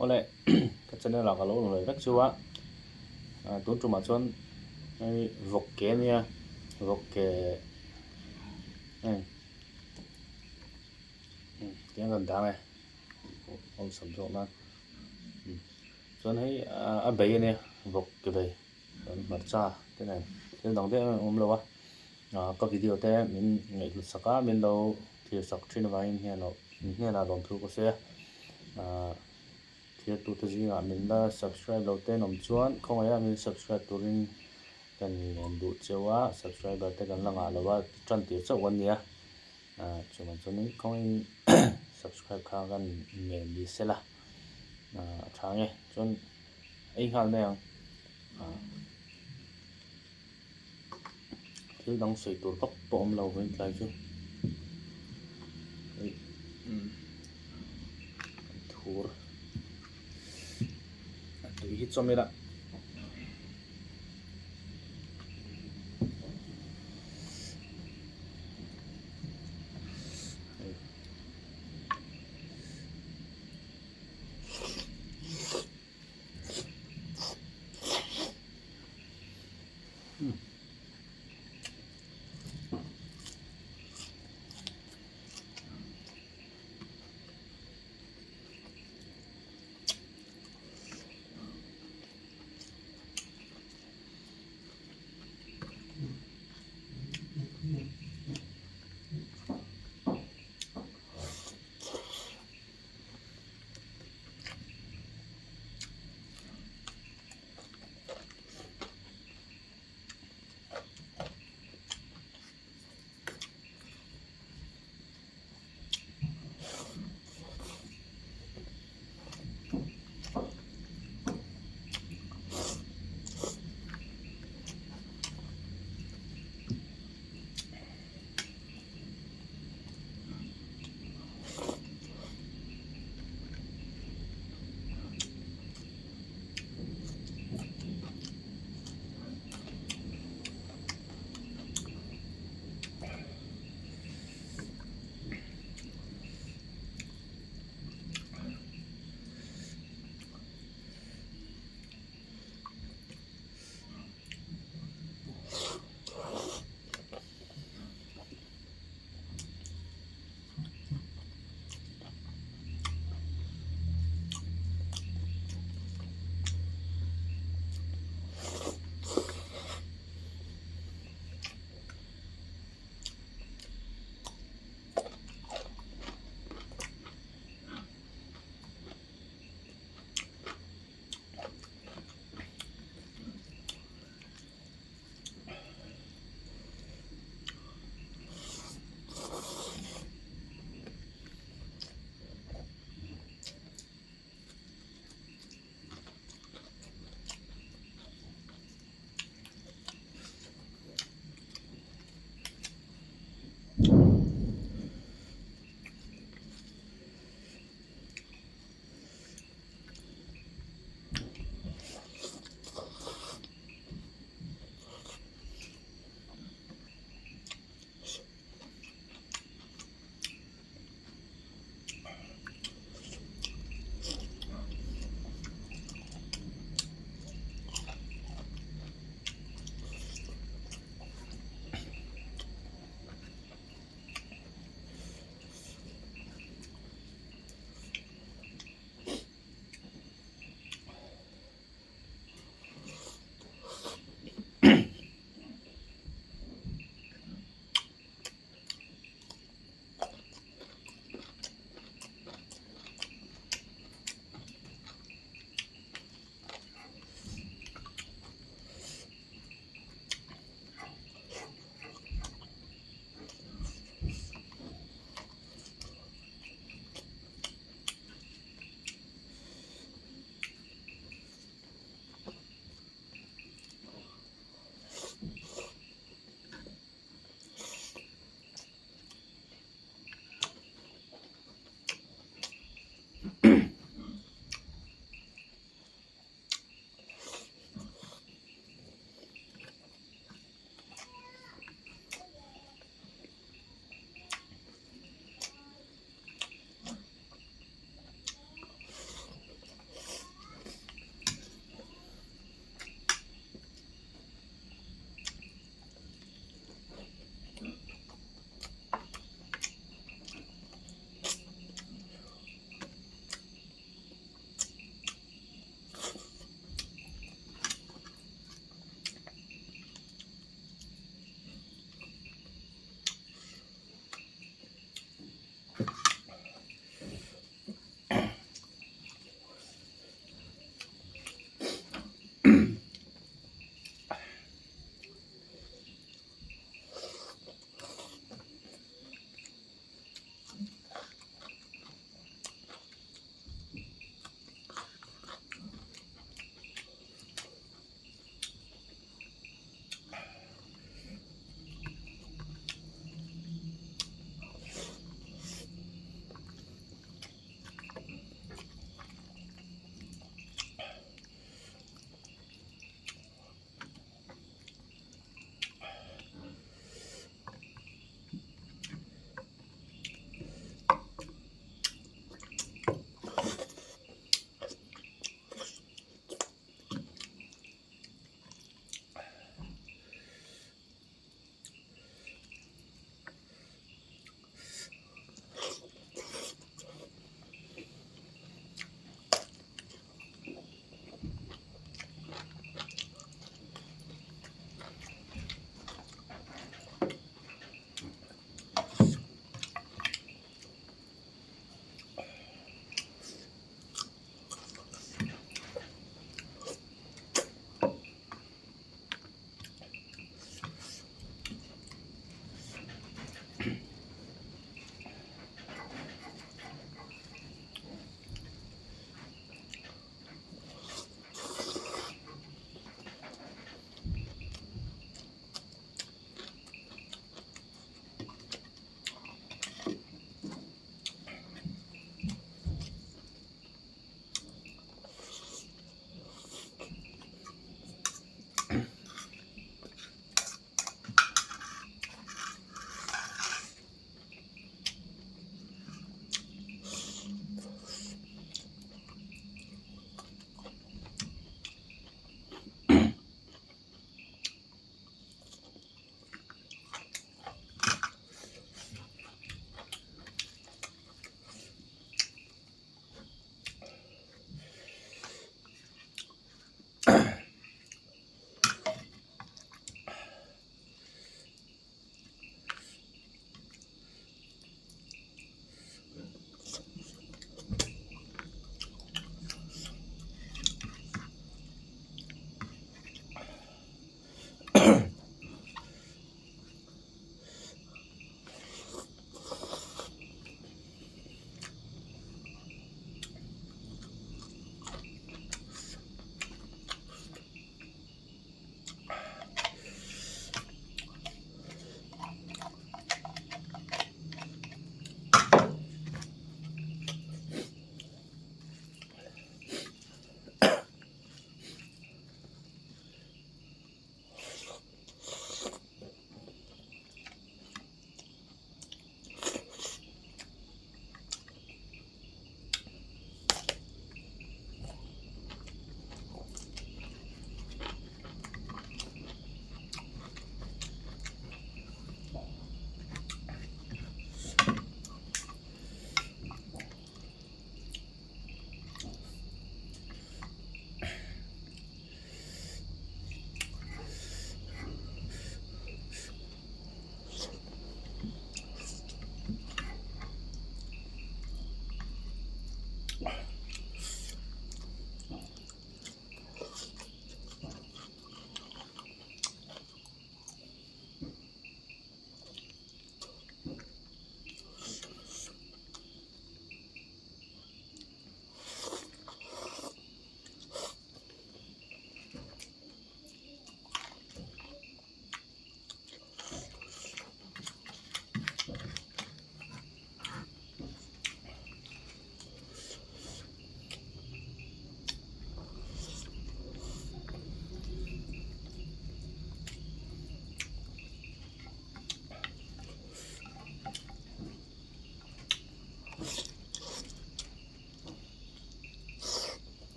Awle ka channel ah ka lo rawn leh vek chu a, tun tumah chuan hei vawk ke a nia vawk ke hei tiang kan dang e awmsam zawk nan chuan hei a bei a nia vawk ke bei chuan hmarcha te nen thil dang deuh em em a awm lo a ka video te min ngaihhlut sak a min lo thlir sak thin avangin hian min hnenah lawmthu ka sawi a ahh thirtute zingah min la subscribe lo te an awm chuan khawngaih a min subscribe turin kan rawn duh cheu a subscriber te kan la ngah lo a tan tir chauh kan ni a ahh chuvang chuanin khawngaihin subscribe kha kan ngen ni sela ahh a tha ang e chuan ei nghal mai ang ahh thil dang sawi tur vak pawh awm lo vawiin tlai chu hei umm thur a tui hi chawm ila.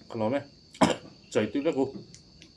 Ka lawm e. Chawi tui vek u.